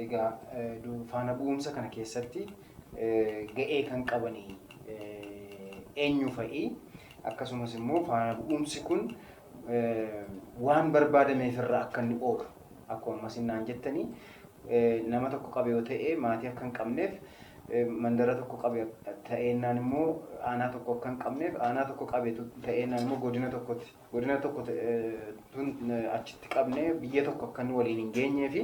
Egaa faana bu'umsa kana keessatti ga'ee kan qabanii eenyu fa'i? Akkasumas immoo faana bu'umsi kun waan barbaadameef irra akka inni oolu akkuma ammas naan jettanii nama tokko qabe yoo ta'e maatii akka hin qabneef, mandara tokko qabe ta'eennaan immoo aanaa tokko akka hin qabneef, aanaa tokko qabe ta'eennaan immoo godina tokkotti godina tokko achitti qabne biyya tokko akka inni waliin hin geenyee fi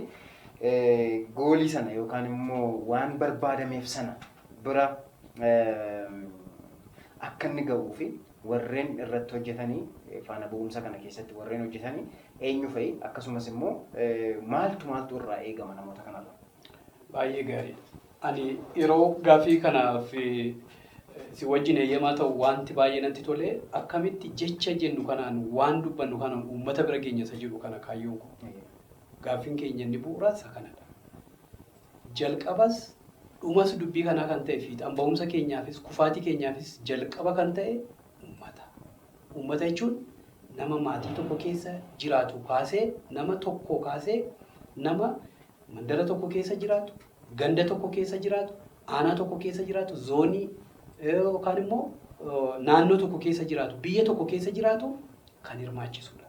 goolii sana yookaan immoo waan barbaadameef sana bira akka inni ga'uu fi warreen irratti hojjetanii, faana bu'umsa kana keessatti warreen hojjetanii eenyu fa'i? Akkasumas immoo maaltu maaltu irraa eegama namoota kanarraa? Baay'ee gaariidha. Ani yeroo gaaffii kanaaf si wajjin eeyyamaa ta'u wanti baay'ee natti tole akkamitti jecha jennu kanaan, waan dubbannu kanaan uummata bira geenya isa jedhu kana kaayyoon kun. Gaaffiin keenya inni bu'uuraa isa kanadha. Jalqabas dhumas dubbii kanaa kan ta'e, fiixaan ba'umsa keenyaafis kufaatii keenyaafis jalqaba kan ta'e uummata. Uummata jechuun nama maatii tokko keessa jiraatu kaasee, nama tokko kaasee, nama mandara tokko keessa jiraatu, ganda tokko keessa jiraatu, aanaa tokko keessa jiraatu, zoonii yookaan immoo naannoo tokko keessa jiraatu, biyya tokko keessa jiraatu kan hirmaachisudha.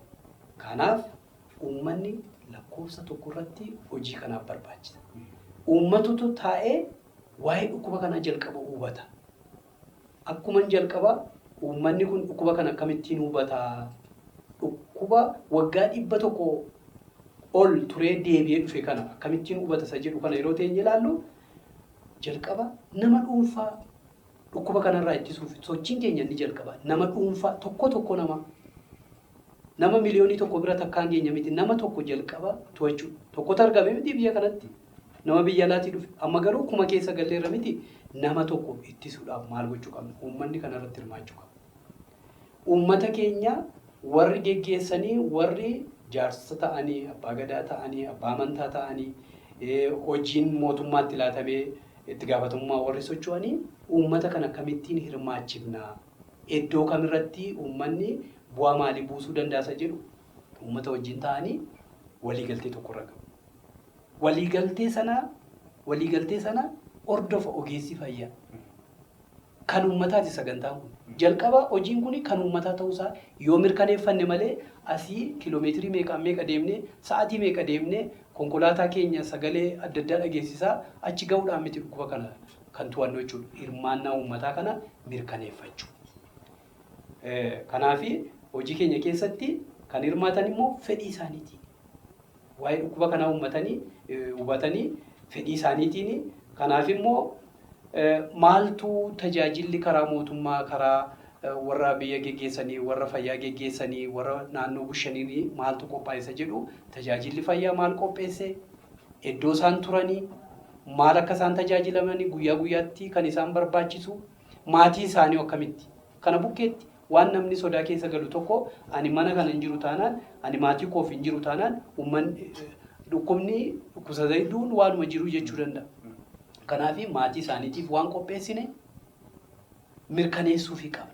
Kanaaf uummanni lakkoofsa tokko irratti hojii kanaaf barbaachisa. Uummatutu taa'ee waa'ee dhukkuba kanaa jalqaba hubata. Akkuma jalqaba uummanni kun dhukkuba kana akkamittiin hubataa? Dhukkuba waggaa 100 ol turee deebi'ee dhufe kana akkamittiin hubata isa jedhu kana yeroo teenye ilaallu, jalqaba nama dhuunfaa dhukkuba kanarraa ittisuuf sochiin keenya inni jalqaba nama dhuunfaa tokko tokko, nama 1 miliyoonii bira takkaan keenya miti, nama tokko jalqaba to'achuu. Tokkotu argame miti biyya kanatti, nama biyya alaatii dhufe. Amma garuu 1000 keessa galleerra miti? Nama tokko ittisuudhaaf maal gochuu qabna? Uummanni kanarratti hirmaachuu qaba. Uummata keenya warri geggeessanii, warri jaarsa ta'anii, abbaa gadaa ta'anii, abbaa amantaa ta'anii, hojiin mootummaatti laatamee itti gaafatamummaa warri socho'anii uummata kana akkamittiin hirmaachifna, iddoo kamirratti uummanni bu'aa maalii buusuu danda'a isa jedhu uummata wajjin ta'anii waliigaltee tokkorra gahu. Waliigaltee sana hordofa ogeessi fayyaa. Kan uummataati sagantaan kun. Jalqaba hojiin kun kan uummataa ta'uusaa yoo mirkaneeffanne malee asii kiloomeetirii meeqaan meeqa deemnee, sa'aatii meeqa deemnee, konkolaataa keenya sagalee adda addaa dhageessisaa achi gahuudhaan miti dhukkuba kana kan to'annu jechuudha. Hirmaannaa uummataa kana mirkaneeffachuu. Kanaafi hojii keenya keessatti kan hirmaatan immoo fedhii isaaniiti. Waa'ee dhukkuba kanaa uummatanii hubatanii fedhii isaaniitiin. Kanaaf immoo maaltu tajaajilli karaa mootummaa, karaa warra biyya geggeessanii, warra fayyaa geggeessanii, warra naannoo bushanii maaltu qophaa'e jedhu, tajaajilli fayyaa maal qopheesse, iddoo isaan turanii maal akka isaan tajaajilamanii, guyyaa guyyaatti kan isaan barbaachisu, maatii isaanii akkamitti kana bukkeetti waan namni sodaa keessa galu tokko, ani mana kana hin jiru taanaan, ani maatii koof hin jiru taanaan, uummanni dhukkubni dhukkubsatanii du'uun waanuma jiru jechuu danda'a. Kanaaf maatii isaaniitiif waan qopheessine mirkaneessuufii qabna.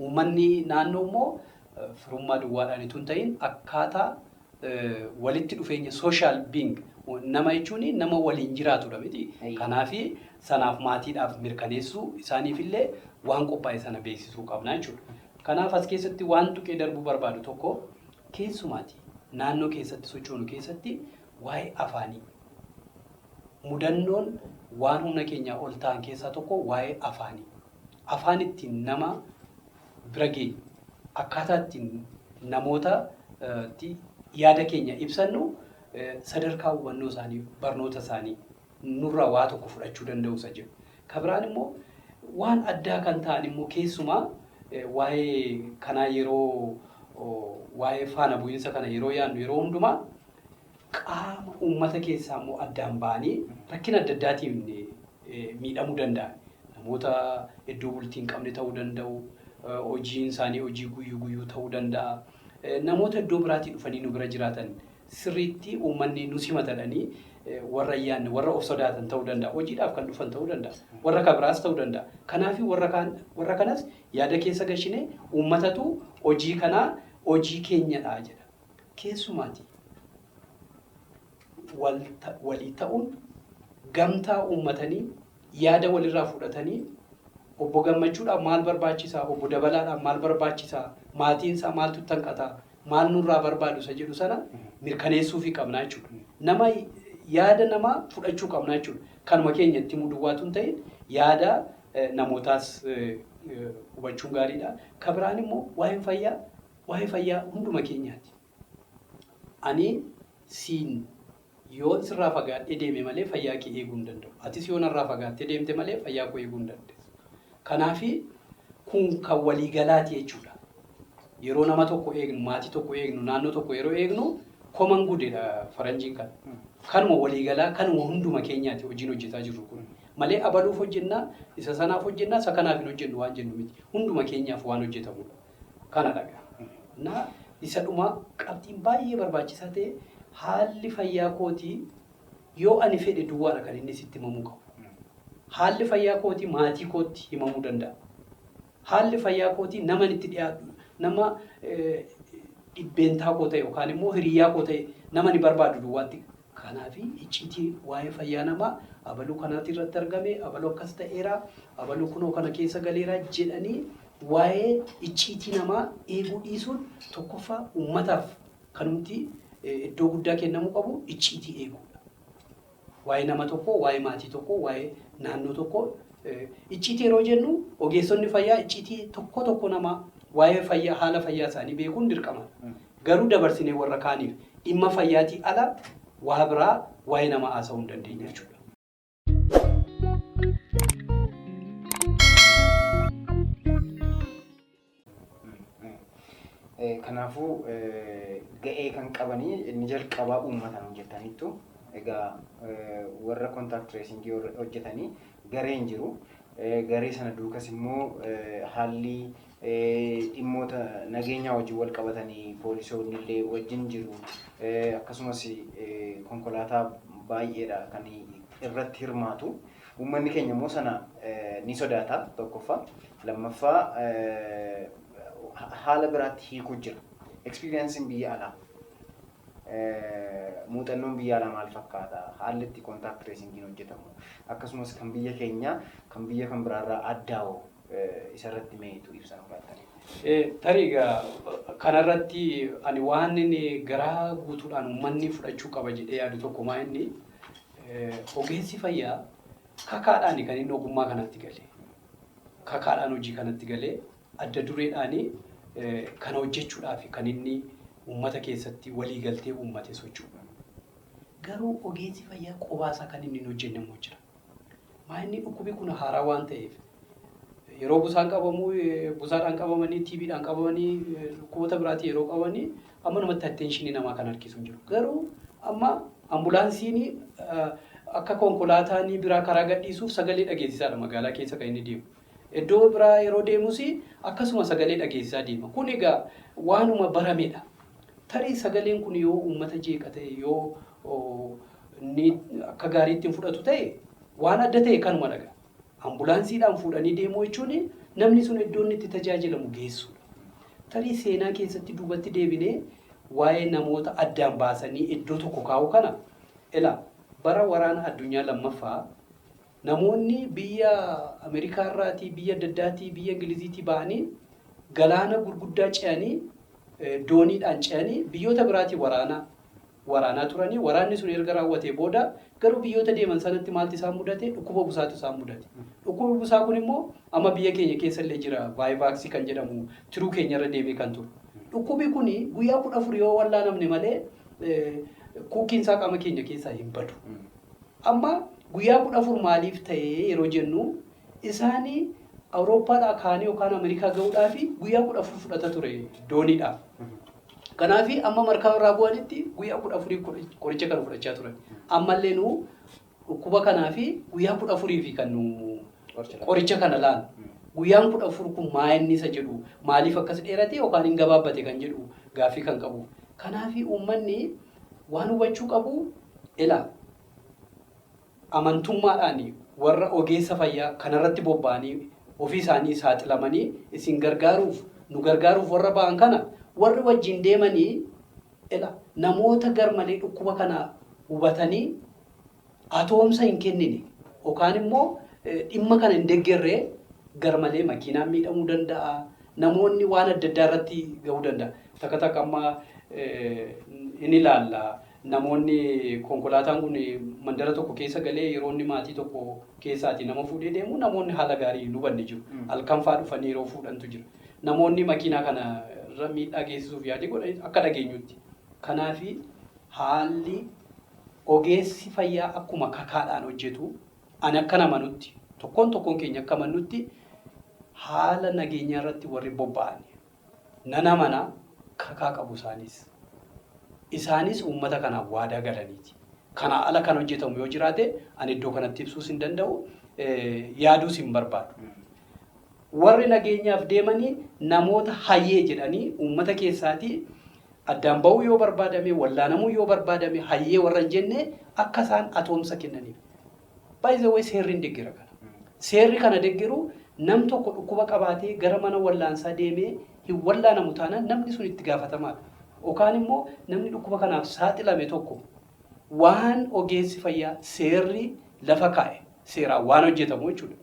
Uummanni naannoo immoo firummaa duwwaadhaan itoo hin ta'in akkaataa walitti dhufeenya social being, nama jechuun nama waliin jiraatudha miti. Kanaafi sanaaf maatiidhaaf mirkaneessuu, isaaniif illee waan qophaa'e sana beeksisuu qabna jechuudha. Kanaaf as keessatti waan tuqee darbuu barbaadu tokko, keessumaati naannoo keessatti sochoonu keessatti waa'ee afaanii. Mudannoon waan humna keenyaa ol ta'an keessaa tokko waa'ee afaanii. Afaan ittiin nama bira geenyu, akkaataa ittiin namoota yaada keenya ibsannu, sadarkaa hubannoo isaanii, barnoota isaanii nurraa waa tokko fudhachuu danda'u isa jedhu. Kan biraan immoo waan addaa kan ta'an immoo keessumaa waa'ee kanaa yeroo waa'ee faana bu'iinsa kana yeroo yaadnu, yeroo hundumaa qaama uummata keessaa immoo addaan ba'anii rakkina adda addaatiin miidhamuu danda'an. Namoota iddoo bultii hin qabne ta'uu danda'u, hojiin isaanii hojii guyyuu guyyuu ta'uu danda'a. Namoota iddoo biraatii dhufanii nu bira jiraatan sirriitti uummanni nu simatadhanii warra hin yaadne, warra of sodaatan ta'uu danda'a. Hojiidhaaf kan dhufan ta'uu danda'a. Warra kan biraas ta'uu danda'a. Kanaaf warra kaan warra kanas yaada keessa gashinee uummatatu hojii kanaa hojii keenyadha jedha. Keessumaati Walii ta'uun gamtaa uummatanii yaada walirraa fudhatanii obbo Gammachuudhaaf maal barbaachisaa, obbo Dabalaadhaaf maal barbaachisaa, maatiin isaa maaltu tanqataa, maal nurraa barbaadu isa jedhu sana mirkaneessuufii qabna jechuudha. Nama yaada namaa fudhachuu qabna jechuudha. Kanuma keenya itti himuu duwwaatu hin ta'in yaada namootaas hubachuun gaariidha. Kan biraan immoo waa'een fayyaa waa'ee fayyaa hunduma keenyaati. Ani siin yoon sirraa fagaadhee deeme malee fayyaa kee eeguu hin danda'u. Atis yoo narraa fagaattee deemte malee fayyaa koo eeguu hin dandeessu. Kanaafi kun kan waliigalaati jechuudha. Yeroo nama tokko eegnu, maatii tokko eegnu, naannoo tokko yeroo eegnu common good dha faranjiin kana. Kanuma waliigalaa kanuma hunduma keenyaati hojiin hojjetaa jirru kun. Malee abaluuf hojjennaa, isa sanaaf hojjennaa, isa kanaaf hin hojjennu waan jennu miti. Hunduma keenyaaf waan hojjetamudha. Kana dhagaa. Na isa dhuma qabxiin baay'ee barbaachisaa ta'e haalli fayyaa kootii yoo ani fedhe duwwaadha kan inni sitti himamuu qabu. Haalli fayyaa kootii maatii kootti himamuu danda'a. Haalli fayyaa kootii nama itti dhiyaatu nama dhibbeentaa koo ta'e yookaan immoo hiriyyaa koo ta'e nama ni barbaadu duwwaatti. Kanaaf icciitii waa'ee fayyaa namaa abaluu kanaati irratti argame, abaluu akkas ta'eera, abaluu kunoo kana keessa galeera jedhanii waa'ee icciitii namaa eeguu dhiisuun tokkoffaa uummataaf kanumti iddoo guddaa kennamuu qabu icciitii eeguudha. Waa'ee nama tokkoo, waa'ee maatii tokkoo, waa'ee naannoo tokkoo icciitii yeroo jennu ogeessonni fayyaa icciitii tokko tokko namaa waa'ee fayyaa haala fayyaa isaanii beekuun dirqamadha. Garuu dabarsinee warra kaaniif dhimma fayyaatii ala waa biraa waa'ee namaa haasa'uu hin dandeenyu jechuudha. Kanaafuu ga'ee kan qabanii inni jalqabaa uummataan hojjetaniittu egaa warra contact tracing hojjetanii gareen jiru. Garee sana duukas immoo haalli dhimmoota nageenyaa wajjin wal qabatanii poolisoonni illee wajjin jiru. Akkasumas konkolaataa baay'eedha kan irratti hirmaatu. Uummanni keenya immoo sana ni sodaata tokkoffaa. Lammaffaa haala biraatti hiikuu jira. Experienceiin biyya alaa. Muuxannoon biyya alaa maal fakkaata? Haalli itti contact tracingiin hojjetamu. Akkasumas kan biyya keenyaa kan biyya kan biraarraa addaa'u isarratti meetu ibsa nu laattanii. Tarii egaa kanarratti ani waan inni garaa guutuudhaan uummanni fudhachuu qaba jedhee yaadu tokko maa inni ogeessi fayyaa kakaadhaan kan inni ogummaa kanatti galee kakaadhaan hojii kanatti galee adda dureedhaan kana hojjechuudhaaf kan inni uummata keessatti walii galtee uummate socho'u. Garuu ogeessi fayyaa qobaasaa kan inni hin hojjenne immoo jira. Maa inni dhukkubi kun haaraa waan ta'eef yeroo busaan qabamu busaadhaan qabamanii TBdhaan qabamanii dhukkuboota biraatiin yeroo qabamanii amma namatti attentionii namaa kan harkisu hin jiru. Garuu amma ambulaansiin akka konkolaataan biraa karaa gadhiisuuf sagalee dhageessisaadha magaalaa keessa kan inni deemu. Iddoo biraa yeroo deemus akkasuma sagalee dhageessisaa deema. Kun egaa waanuma baramedha. Tarii sagaleen kun yoo uummata jeeqa ta'e yoo inni akka gaariitti hin fudhatu ta'e waan adda ta'e kanuma dhaga. Ambulaansiidhaan fuudhanii deemuu jechuun namni sun iddoo inni itti tajaajilamu geessuudha. Tarii seenaa keessatti duubatti deebinee waa'ee namoota addaan baasanii iddoo tokko kaa'u kana ila bara waraana addunyaa lammaffaa namoonni biyya Ameerikaa irraatii, biyya adda addaatii, biyya Ingiliziitii ba'anii galaana gurguddaa ce'anii dooniidhaan ce'anii biyyoota biraatii waraana waraanaa turanii waraanni sun erga raawwatee booda garuu biyyoota deeman sanatti maaltu isaan mudate dhukkuba busaatu isaan mudate. Dhukkubi busaa kun immoo amma biyya keenya keessa illee jira vivax kan jedhamu tiruu keenya irra deemee kan ture. Dhukkubi kun guyyaa 14 yoo wallaanamne malee kuukiin isaa qaama keenya keessaa hin badu. Amma guyyaa 14 maaliif ta'ee yeroo jennu isaanii Awurooppaadhaa ka'anii yookaan Ameerikaa gahuudhaaf guyyaa 14 fudhata ture dooniidhaaf. Kanaaf amma markaba irraa bu'anitti guyyaa 14 qoricha kana fudhachaa turan. Ammallee nu dhukkuba kanaa fi guyyaa 14 fi kan nu qoricha kana laanu. Guyyaan 14 kun maa inni isa jedhu maaliif akkas dheerate yookaan hin gabaabbate kan jedhu gaaffii kan qabu. Kanaaf uummanni waan hubachuu qabu ila amantummaadhaan warra ogeessa fayyaa kanarratti bobba'anii ofii isaanii saaxilamanii isin gargaaruuf nu gargaaruuf warra ba'an kana warri wajjin deemanii ila namoota garmalee dhukkuba kana hubatanii atoomsa hin kennine yookaan immoo dhimma kana hin deeggarree garmalee makiinaan miidhamuu danda'a. Namoonni waan adda addaa irratti gahuu danda'a. Takka takka amma in ilaalla. Namoonni konkolaataan kun mandara tokko keessa galee yeroo inni maatii tokko keessaati nama fuudhee deemu namoonni haala gaarii hin hubanne jiru. Halkan fa'aa dhufanii yeroo fuudhantu jira. Namoonni makiinaa kana irra miidhaa geessisuuf yaadii godhan akka dhageenyutti. Kanaafi haalli ogeessi fayyaa akkuma kakaadhaan hojjetu ani akka namanutti tokkoon tokkoon keenya akka amannutti haala nageenyaa irratti warri bobba'an nan amana kakaa qabu isaanis. Isaanis uummata kanaaf waadaa galaniiti. Kana ala kan hojjetamu yoo jiraate ani iddoo kanatti ibsuus hin danda'u, yaaduus hin barbaadu. Warri nageenyaaf deemanii namoota hayyee jedhanii uummata keessaatii addaan ba'uu yoo barbaadame, wallaanamuu yoo barbaadame hayyee warra hin jenne akka isaan atoomsa kennaniif. By the way, seerri hin deeggera kana. Seerri kana deeggeru nam tokko dhukkuba qabaatee gara mana wallaansaa deemee hin wallaanamu taanaan namni sun itti gaafatamaadha. Yookaan immoo namni dhukkuba kanaaf saaxilame tokko waan ogeessi fayyaa seerri lafa kaa'e seeraan waan hojjetamu jechuudha.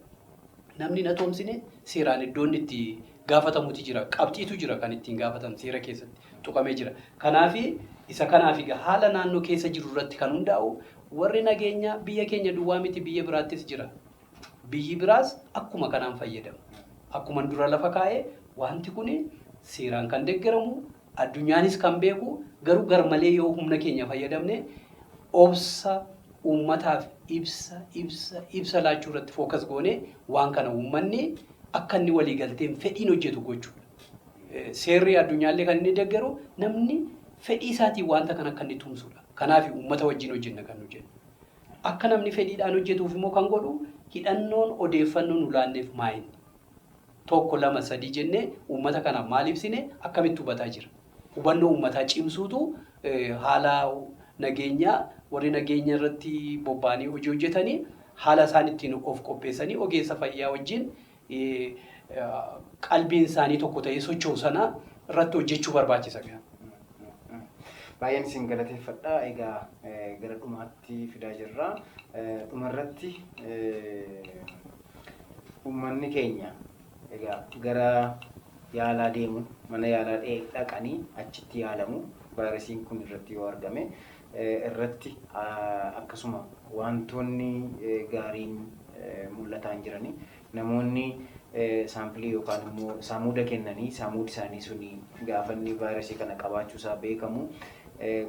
Namni hin atoomsine seeraan iddoon itti gaafatamutu jira. Qabxiitu jira kan ittiin gaafatamu seera keessatti tuqamee jira. Kanaafi isa kanaaf egaa haala naannoo keessa jiru irratti kan hundaa'u warri nageenya biyya keenya duwwaa miti, biyya biraattis jira. Biyyi biraas akkuma kanaan fayyadamu. Akkuma dura lafa kaa'ee wanti kun seeraan kan deeggaramu, addunyaanis kan beeku, garuu garmalee yoo humna keenya fayyadamne obsa uummataaf ibsa ibsa ibsa laachuu irratti focus goone waan kana uummanni akka inni waliigalteen fedhiin hojjetu gochuudha. Seerri addunyaallee kan inni deeggaru namni fedhii isaatiin wanta kana akka inni tumsudha. Kanaaf uummata wajjin hojjenna kan nu jennu. Akka namni fedhiidhaan hojjetuuf immoo kan godhu hidhannoon odeeffannoo nu laanneef maayini? 1, 2, 3 jennee uummata kanaaf maal ibsine, akkamitti hubataa jira? Hubannoo uummataa cimsuutu haala nageenyaa warri nageenya irratti bobba'anii hojii hojjetanii haala isaan ittiin of qopheessanii ogeessa fayyaa wajjin qalbiin isaanii tokko ta'ee socho'u sana irratti hojjechuu barbaachisa. Baay'een isin galateeffadha. Egaa gara dhumaatti fidaa jirra. Dhumarratti uummanni keenya egaa gara yaalaa deemu, mana yaalaa dhaqanii achitti yaalamu, vaayirasiin kun irratti yoo argame irratti akkasuma wantoonni gaariin mul'ataa hin jirani. Namoonni saampilii yookaan immoo saamuuda kennanii saamuudi isaanii suni gaafa inni vaayirasii kana qabaachuusaa beekamu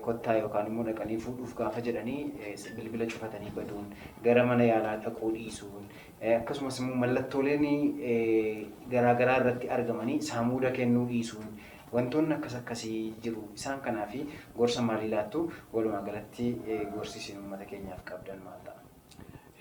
kottaa yookaan immoo dhaqanii fuudhuuf gaafa jedhanii bilbila cufatanii baduun, gara mana yaalaa dhaquu dhiisuun, akkasumas immoo mallattooleen garaagaraa irratti argamanii saamuuda kennuu dhiisuun, wantoonni akkas akkasii jiru. Isaan kanaafi gorsa maalii laattu? Walumaa galatti gorsi isin uummata keenyaaf qabdan maal ta'a?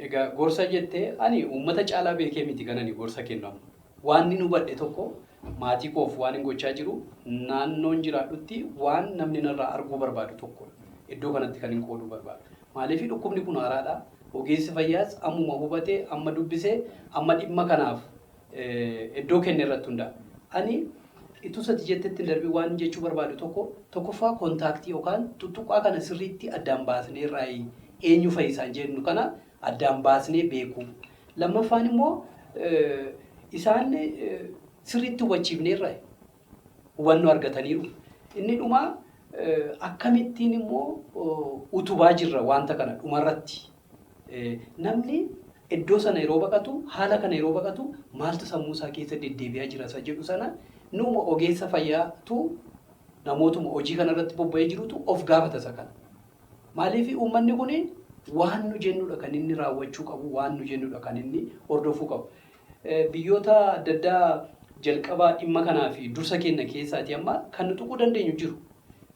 Egaa gorsa jettee ani uummata caalaa beekee miti kan ani gorsa kennamu. Waan inni hubadhe tokko maatii koof waan hin gochaa jiru, naannoon jiraadhutti waan namni narraa arguu barbaadu tokkodha. Iddoo kanatti kan hin qooduu barbaadu. Maaliif dhukkubni kun haaraadha. Ogeessi fayyaas ammuma hubatee, amma dubbisee, amma dhimma kanaaf iddoo kenne irratti hundaa'a. Ani ituu sati jettetti hin darbii waan jechuu barbaadu tokko, tokkoffaa contact yookaan tuttuqaa kana sirriitti addaan baasnee irraa eenyu fayyisaan jennu kana addaan baasnee beekuu. Lammaffaan immoo isaan sirriitti hubachiifnee irraa hubannoo argataniiru. Inni dhumaa akkamittiin immoo utubaa jirra wanta kana dhumarratti. Namni iddoo sana yeroo baqatu, haala kana yeroo baqatu, maaltu sammuu isaa keessa deddeebi'aa jira isa jedhu sana numa ogeessa fayyaatu, namootuma hojii kana irratti bobba'ee jirutu of gaafata isa kana. Maaliif uummanni kun waan nu jennudha kan inni raawwachuu qabu, waan nu jennudha kan inni hordofuu qabu. Biyyoota adda addaa jalqabaa dhimma kanaa fi dursa kenna keessaati amma kan nu tuquu dandeenyu jiru.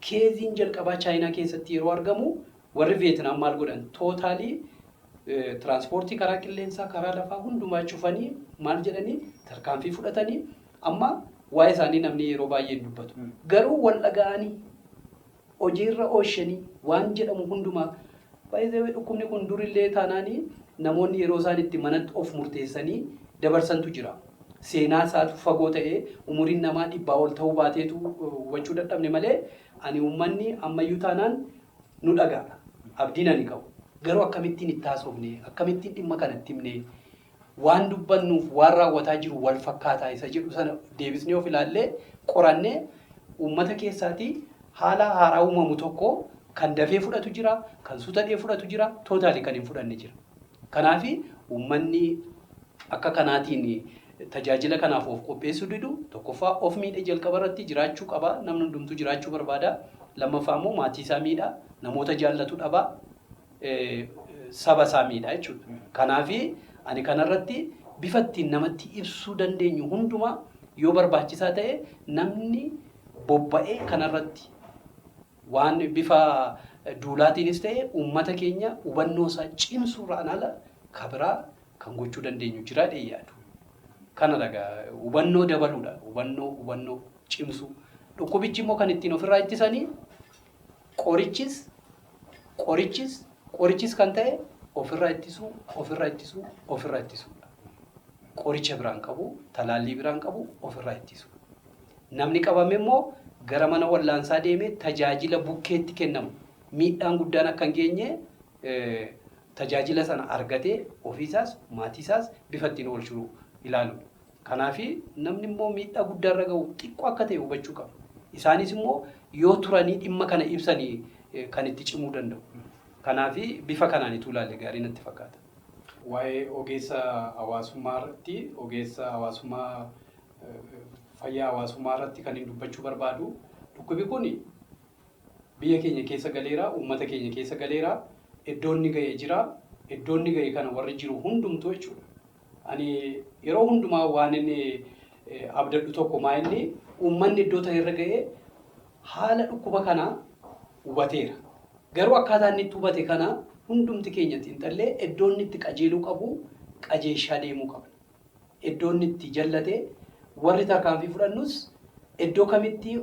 Caseiin jalqabaa Chaayinaa keessatti yeroo argamu warri Veetinaam maal godhan? Totally tiraanspoortii karaa qilleensaa, karaa lafaa hundumaa cufanii maal jedhanii tarkaanfii fudhatanii amma waa'ee isaanii namni yeroo baay'ee hin dubbatu. Garuu wal dhaga'anii hojiirra oolchanii waan jedhamu hundumaa baay'ee dhukkubni kun durillee taanaanii namoonni yeroo isaan itti manatti of murteessanii dabarsantu jira. Seenaa isaatu fagoo ta'ee umuriin namaa 100 ol ta'uu baateetu hubachuu dadhabne malee ani uummanni ammayyuu taanaan nu dhaga'a. Abdiin ani qabu. Garuu akkamittiin itti haasofne, akkamittiin dhimma kana itti himne, waan dubbannuuf waan raawwataa jiru wal fakkaataa isa jedhu sana deebisnee of ilaallee qorannee uummata keessaatii haala haaraa uumamu tokko kan dafee fudhatu jira, kan suutadhee fudhatu jira, totally kan hin fudhanne jira. Kanaafi uummanni akka kanaatiin tajaajila kanaaf of qopheessuu didu tokkoffaa of miidhe jalqaba irratti jiraachuu qaba. Namni hundumtuu jiraachuu barbaada. Lammaffaa immoo maatii isaa miidha, namoota jaallatu dhaba, saba isaa miidha jechuudha. Kanaafi ani kanarratti bifa ittiin namatti ibsuu dandeenyu hundumaa yoo barbaachisaa ta'e namni bobba'ee kanarratti waan bifa duulaatiinis ta'e uummata keenya hubannoo isaa cimsuurraan ala kabiraa kan gochuu dandeenyu jira jedhee yaadu. Kana dhagaa hubannoo dabaluudha. Hubannoo cimsuu. Dhukkubichi immoo kan ittiin ofirraa ittisanii qorichis qorichis qorichis kan ta'e ofirraa ittisuu ofirraa ittisuu ofirraa ittisuudha. Qoricha biraan qabu, talaallii biraan qabu ofirraa ittisuu. Namni qabame immoo gara mana wallaansaa deemee tajaajila bukkeetti kennamu miidhaan guddaan akka hin geenye tajaajila sana argatee ofiisaas maatiisaas bifa ittiin oolchuu ilaaluudha. Kanaafi namni immoo miidhaa guddaarra gahu xiqqoo akka ta'e hubachuu qaba. Isaanis immoo yoo turanii dhimma kana ibsanii kan itti cimuu danda'u. Kanaafi bifa kanaan ituu ilaalle gaarii natti fakkaata. Waa'ee ogeessa hawaasummaa irratti ogeessa hawaasummaa fayyaa hawaasummaa irratti kan hin dubbachuu barbaadu dhukkubi kun biyya keenya keessa galeera, uummata keenya keessa galeera, iddoo inni ga'ee jira, iddoo inni ga'e kana warri jiru hundumtuu jechuudha. Ani yeroo hundumaa waan inni abdadhu tokko maa inni uummanni iddoo ta'e irra ga'ee haala dhukkuba kanaa hubateera. Garuu akkaataa inni itti hubate kana hundumti keenya xiinxallee iddoo inni itti qajeeluu qabu qajeeshaa deemuu qabna. Iddoo inni itti jallatee warri tarkaanfii fudhannus iddoo kamitti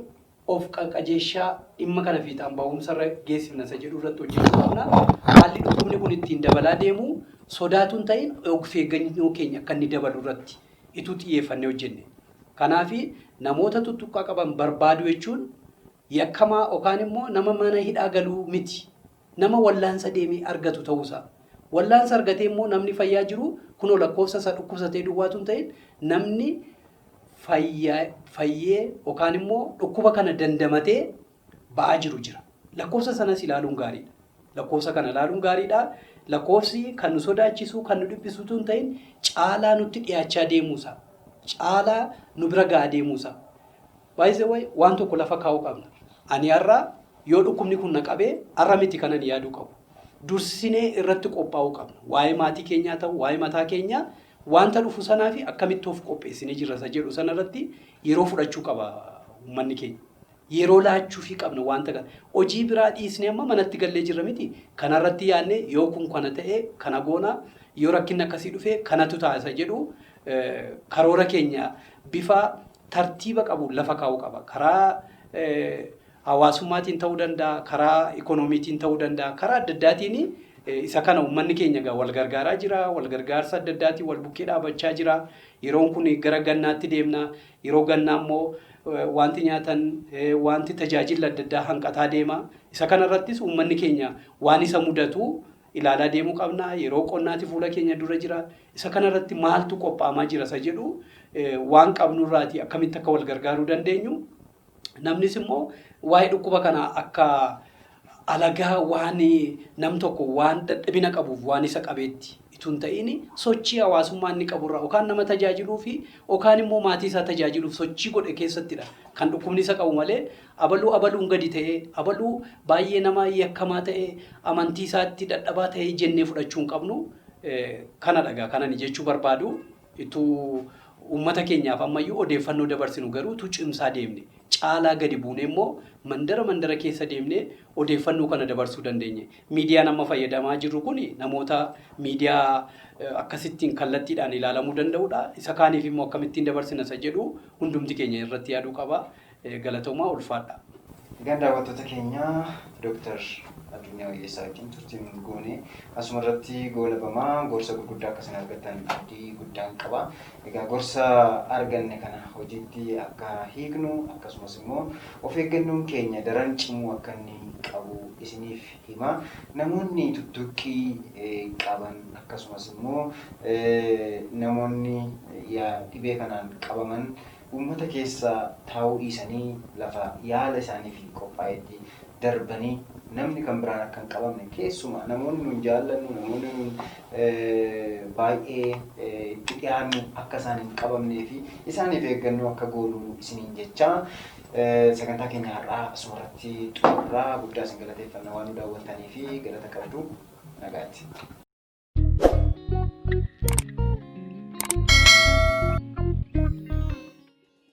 of qajeeshaa dhimma kana fiixaan ba'umsarra geessifna isa jedhu irratti hojjechuu qabna. Haalli dhukkubni kun ittiin dabalaa deemu sodaatu hin ta'in of eeggannoo keenya akka inni dabalu irratti ituu xiyyeeffannee hojjenne. Kanaafi namoota tuttuqqaa qaban barbaadu jechuun yakkamaa yookaan immoo nama mana hidhaa galuu miti. Nama wallaansa deemee argatu ta'uusaa. Wallaansa argatee immoo namni fayyaa jiru kunoo lakkoofsa isaa dhukkubsatee duwwaatu hin ta'in namni fayyee yookaan immoo dhukkuba kana dandamatee ba'aa jiru jira. Lakkoofsa sanas ilaaluun gaariidha. Lakkoofsa kana ilaaluun gaariidha. Lakkoofsi kan nu sodaachisu kan nu dhiphisutu hin ta'in caalaa nutti dhiyaachaa deemuusaa. Caalaa nu bira ga'aa deemuusaa. Baay'ee waan tokko lafa kaa'uu qabna. Ani har'a yoo dhukkubni kun na qabee har'a miti kanan yaaduu qabu. Dursinee irratti qophaa'uu qabna. Waa'ee maatii keenyaa ta'u, waa'ee mataa keenyaa wanta dhufu sanaa fi akkamitti of qopheessinee jirra isa jedhu sanarratti yeroo fudhachuu qaba uummanni keenya. Yeroo laachuufii qabna wanta kana. Hojii biraa dhiisnee amma manatti gallee jirra miti. Kanarratti yaadnee yoo kun kana ta'e kana goona yoo rakkinni akkasii dhufe kanatu ta'a isa jedhu karoora keenya bifa tartiiba qabu lafa kaa'uu qaba. Karaa hawaasummaatiin ta'uu danda'a, karaa ikoonomiitiin ta'uu danda'a, karaa adda addaatiin isa kana uummanni keenya egaa wal gargaaraa jira, wal gargaarsa adda addaatiin wal bukkee dhaabachaa jira. Yeroon kun gara gannaatti deemna. Yeroo gannaa immoo wanti nyaatan, wanti tajaajila adda addaa hanqataa deema. Isa kanarrattis uummanni keenya waan isa mudatu ilaalaa deemuu qabna. Yeroo qonnaati fuula keenya dura jira. Isa kanarratti maaltu qophaa'amaa jira isa jedhu waan qabnurraati akkamitti akka wal gargaaruu dandeenyu. Namnis immoo waa'ee dhukkuba kanaa akka alagaa waan nam tokko waan dadhabina qabuuf waan isa qabeetti itoo hin ta'in sochii hawaasummaa inni qaburraa yookaan nama tajaajiluu fi yookaan immoo maatii isaa tajaajiluuf sochii godhe keessattidha kan dhukkubni isa qabu malee abaluu abaluun gadi ta'ee abaluu baay'ee nama yakkamaa ta'ee amantii isaatti dadhabaa ta'ee jennee fudhachuu hin qabnu. Kana dhagaa kanan jechuu barbaadu ituu uummata keenyaaf ammayyuu odeeffannoo dabarsinu garuu utuu cimsaa deemne caalaa gadi buunee immoo mandara mandara keessa deemnee odeeffannoo kana dabarsuu dandeenye. Miidiyaan amma fayyadamaa jirru kun namoota miidiyaa akkasittiin kallattiidhaan ilaalamuu danda'udha. Isa kaaniif immoo akkamittiin dabarsina isa jedhu hundumti keenya irratti yaaduu qaba. Galatoomaa ulfaadha. Egaan daawwattoota keenya, Dooktar Addunyaa Wayyeessaa wajjin turtiin goone asuma irratti goolabamaa. Gorsa gurguddaa akka isin argattan abdii guddaan qaba. Egaa gorsa arganne kana hojiitti akka hiiknu, akkasumas immoo of eeggannoon keenya daran cimuu akka inni qabu isiniif hima. Namoonni tuttuqqii qaban, akkasumas immoo namoonni dhibee kanaan qabaman uummata keessa taa'uu dhiisanii lafa yaala isaaniif qophaa'etti darbanii namni kan biraan akka hin qabamne, keessumaa namoonni nun jaallannu, namoonni nun baay'ee itti dhiyaannu akka isaan hin qabamnee fi isaaniif eeggannoo akka goonu isiniin jechaa, sagantaa keenya har'aa asumarratti xumurraa. Guddaa isin galateeffanna waan nu daawwattanii fi galata qabdu. Nagaatti.